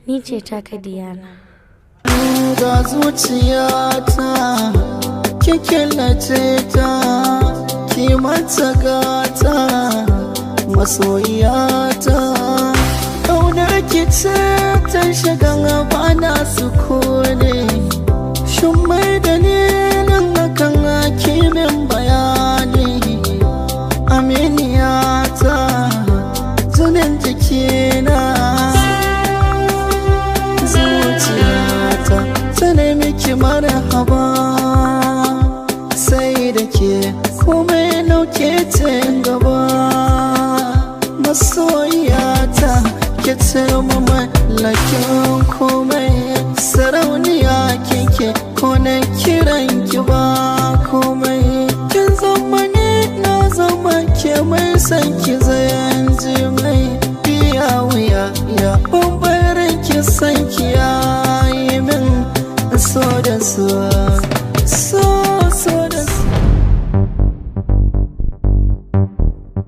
Ni ce taka Diyana. Ga zuciyata, ki killace ta, ki mata gata, masoyiyata. Ƙaunar ki ce ta shiga bana sukuni. Shin mai dalilin hakan, kimin bayani? Aminiyata, tunin jikina, zuciyata ta nemi ki marhaba. Sai da ke komai nauke ta gaba. Masoyiyata, ke ce mallakin komai. Sarauniya kike, ko na kiran ki ba komai. Kin zama ni, na zama ke, mai san ki zayan ji mai biya wuya ya bambarin ki, san ki yayi min so da so. So.